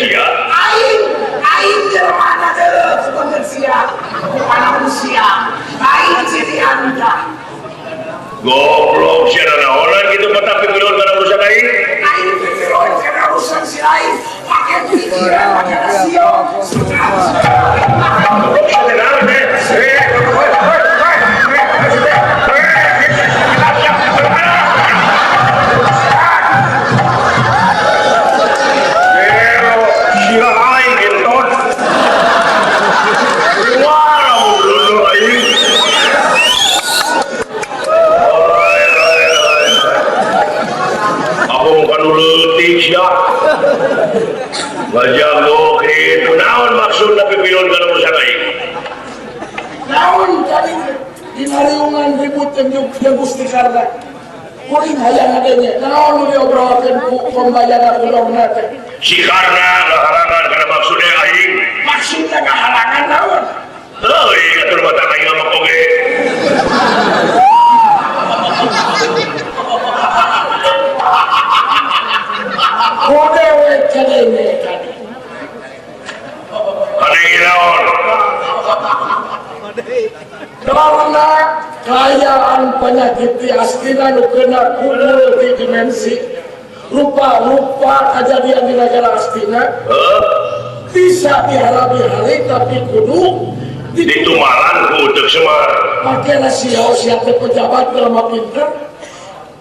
sia. Aing, aing jelema deuleu bener sia. Bukan manusia. Aing cirian tah. Goblok sia nanaonan kitu mah tapi pipiluan kana urusan aing. Aing pipiluan kana urusan si aing. Make pikiran, make rasio. Goblok sia teh naon teh? Sia aing entot. Wah, lulu aing. Aku kan leutik sia. Ngajago kitu naon maksudna pipiluan kana urusan aing? Naon tadi dina riungan ribut jeung Gusti Karna. Kuring hayang ngadenge. Naon nu diobrolkeun ku pembayana kudongna teh? Si Karna ngahalangan kana maksudna aing. Maksudna ngahalangan naon? Heuh, atuh mata aing mah oge. Kode we kadenge tadi. Kadenge naon? Karena kayaan penyakit di Astina nu kena ku multidimensi rupa-rupa kejadian di negara Astina bisa diharapi-hari tapi kudu ditumalan ku Utek Semar. Make rasio siapa pejabat jelema pinter.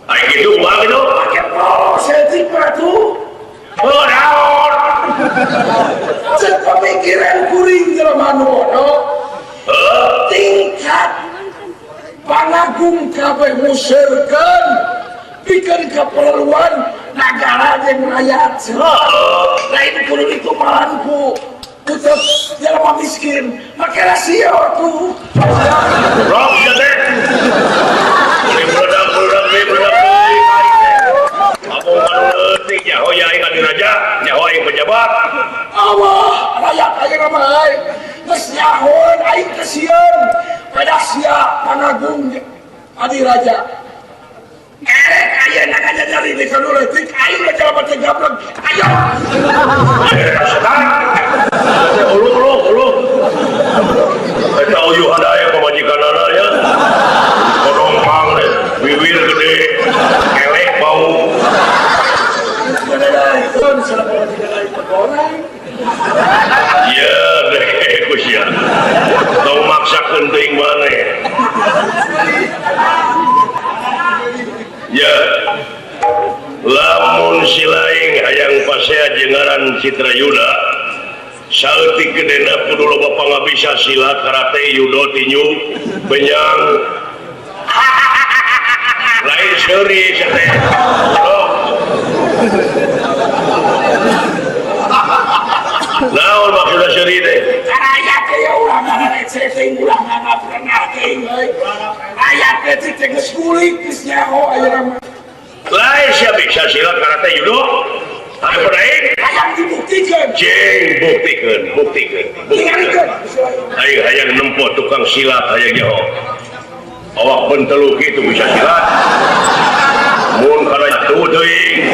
Ai kitu kumaha kitu? Make proses tuh. Oh, naon? Cek pemikiran kuring jelema nu bodoh. Tingkat pangagung kabeh museurkeun pikeun keperluan nagara jeung rakyat. Lain kudu ditumalan ku utek jelema miskin, make rasio tuh. Rok sia teh. Boleh meledak, meledak, meledak. Aku anu leutik nyaho ya aing adi raja, nyaho aing pejabat. Allah, rakyat aing mah aing. Geus nyahoeun aing teh sieun. Pedah sia pangagung adi raja. Erek ayeuna ngajajari di kanu leutik aing mah jelema teh gablek. Ayo. Setan. Ulu ulu ulu. Eta uyuhan aya pamajikanana nya. Kodongpang deh, bibir gede, kelek bau. Iya deh, ku sia. Tong maksakeun teuing maneh. Ya. Lamun si laing hayang pasea jeung ngaran Citra Yuda. Saeutik gedena kudu loba pangabisa silat, karate, judo, tinju, benyang. Lain seuri sia teh. Naon maksudna seuri teh? Rakyat teh ya ulah ngareceh teuing ulah ngaprenah teuing euy. Rakyat teh teh geus kulik geus nyaho ayeuna mah. Lain sia bisa silat, karate, judo. Anu aing hayang dibuktikeun. Jeung buktikeun, buktikeun. Tingalikeun. Aing hayang nempo tukang silat hayang nyaho. Awak bentelu kitu bisa silat. Mun kana itu teuing.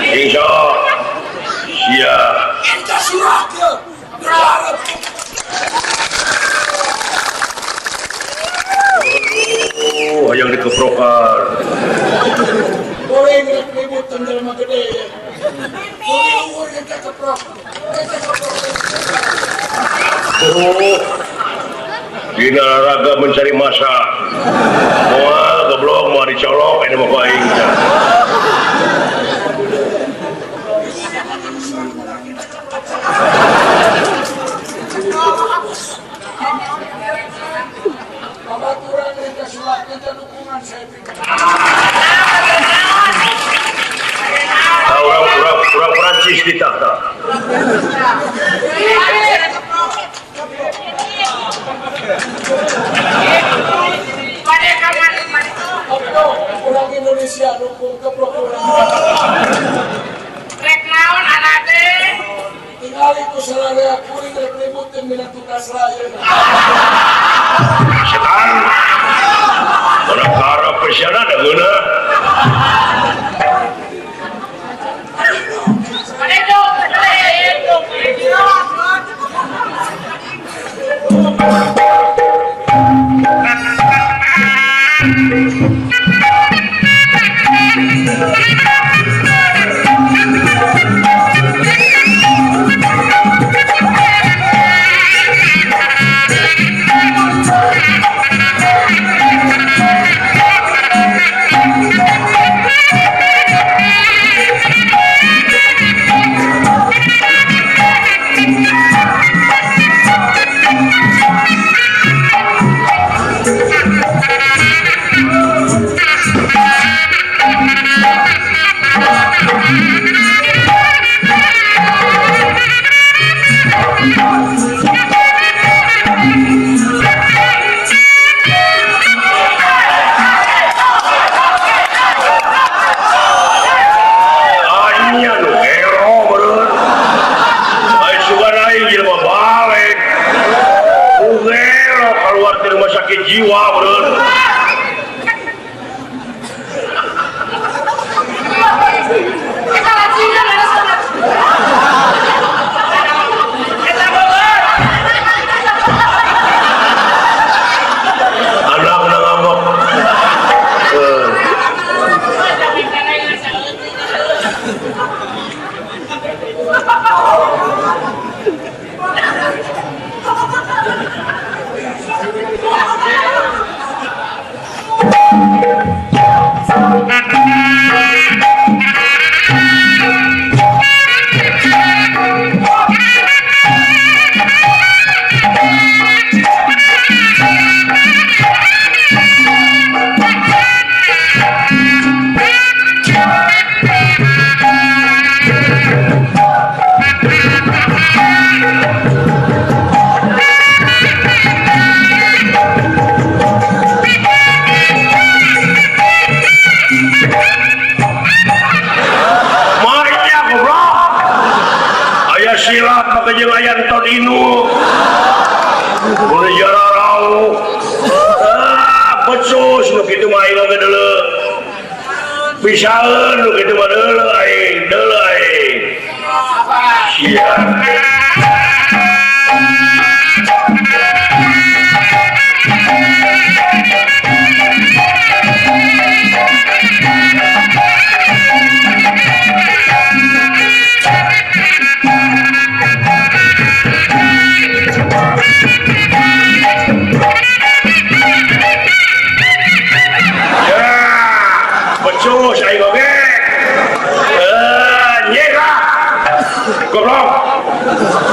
Insya sia. Eta surat ye. Berharap. Aduh, hayang dikeprokan. Boleh ribut jelema gede ya. Boleh luhur eta keprok. Eta keprok. Oh. Dina raga mencari masa. Moal goblok moal dicolok ini mah ku aing. Babaturan eta surat eta dukungan saya pikir. Orang Prancis di tahta. Orang Indonesia dukung keprok orang. Rek naon anak teh? Tinggal itu salarea kuring rek ribut jeung minat tugas lain. Setan. Orang karep pesyana da geuna. Aya silap make jeung aya Anton Inu. Mun jararau. Ah, becus nu kitu mah aing oge deuleu. Pisaeun nu kitu mah deuleu aing, deuleu aing. Sia. Becus aing oge. Nyerah. Goblok.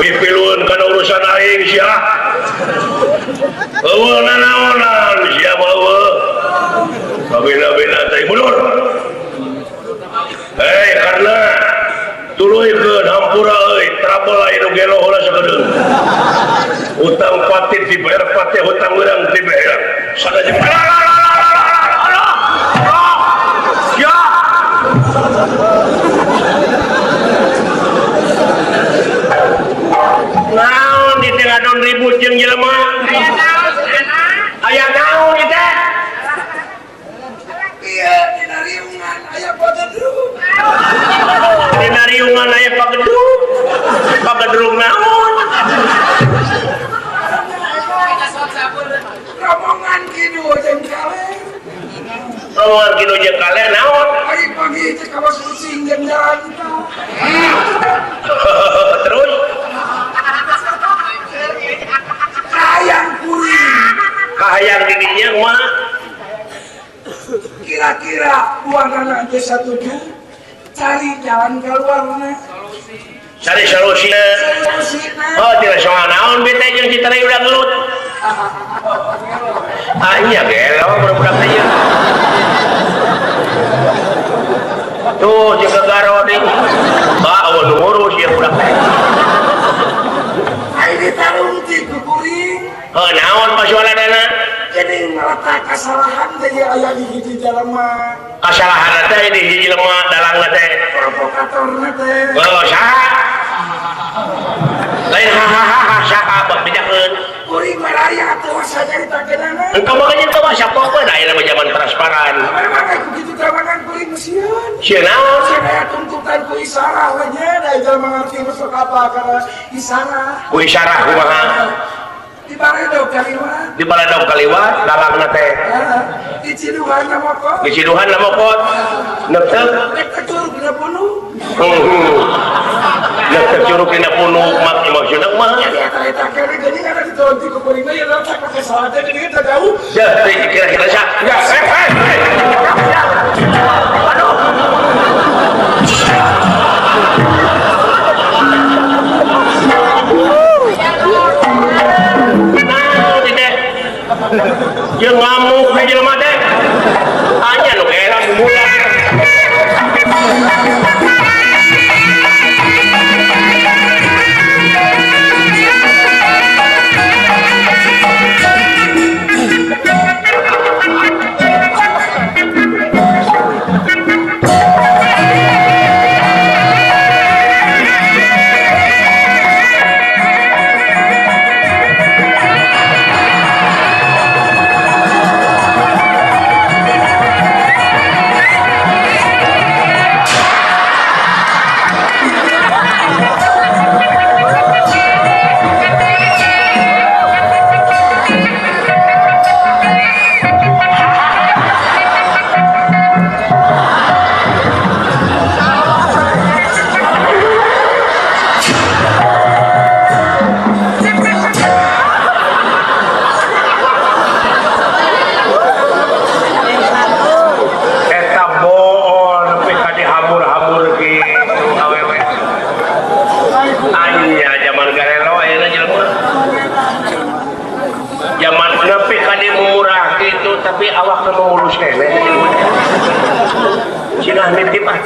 Pipilun kana urusan aing sia. Eueuh nanaonan sia mah eueuh. Babina-bina teh mundur. Hei karena tuluykeun hampura euy, trouble aya nu gelo heula sakedeung. Hutang patih dibayar patih, hutang urang dibayar. Sanajan ya. Naon di teh ngadon ribut jeung jelema? Aya naon anak? Aya naon di teh? Ieu dina riungan aya pagedrug. Dina riungan aya pagedrug. Pagedrug naon? Rombongan kidul jeung kaleng. Rombongan kidul jeung kaleng naon? Pagi-pagi teh kawas kucing jeung jalan kita. Terus kahayang kuring. Kahayang dirinya mah kira-kira buangan teh satuju cari jalan keluarna. Cari solusi. Solusina. Oh, tidak soal naon bete jeung si Tari udah ngelut. Ah nya gelo budak-budak teh ieu. Tuh jeung garo deui. Ba eueuh nu ngurus ieu budak teh. Ai ditarung ti ku kuring. Heuh naon pasualanana? Jadi ngaletak kasalahan teh aya di hiji jelema. Kasalahan teh di hiji jelema dalangna teh. Provokatorna teh. Oh, saha? Lain hahaha saha bejakeun. Kuring mah raya teu wasa caritakeunana. Engkau mah nya teu wasa pokokeun aya mah zaman transparan. Memang ku kitu tramangan kuring sieun. Sieun naon? Sieun aya tuntutan ku isarah we nya da jelema ngarti masuk apa kana isarah. Ku isarah kumaha? Di baledog kaliwat. Di baledog kaliwat dalangna teh. Di Ciduhan na mokot. Di Ciduhan na mokot. Neuteuk neuteuk curug dina punuk. Neuteuk curug dina punuk maksudna kumaha? Jadi eta eta kene geuning ada ditonti ku kuring mah ya tak pake salat teh geuning teh jauh. Ya, kira-kira sa. Ya, Aduh. Jeung ngamuk di jelema teh. Anya nu era budak. Tapi awak teu ngurus keneh. Cenah nitip ah.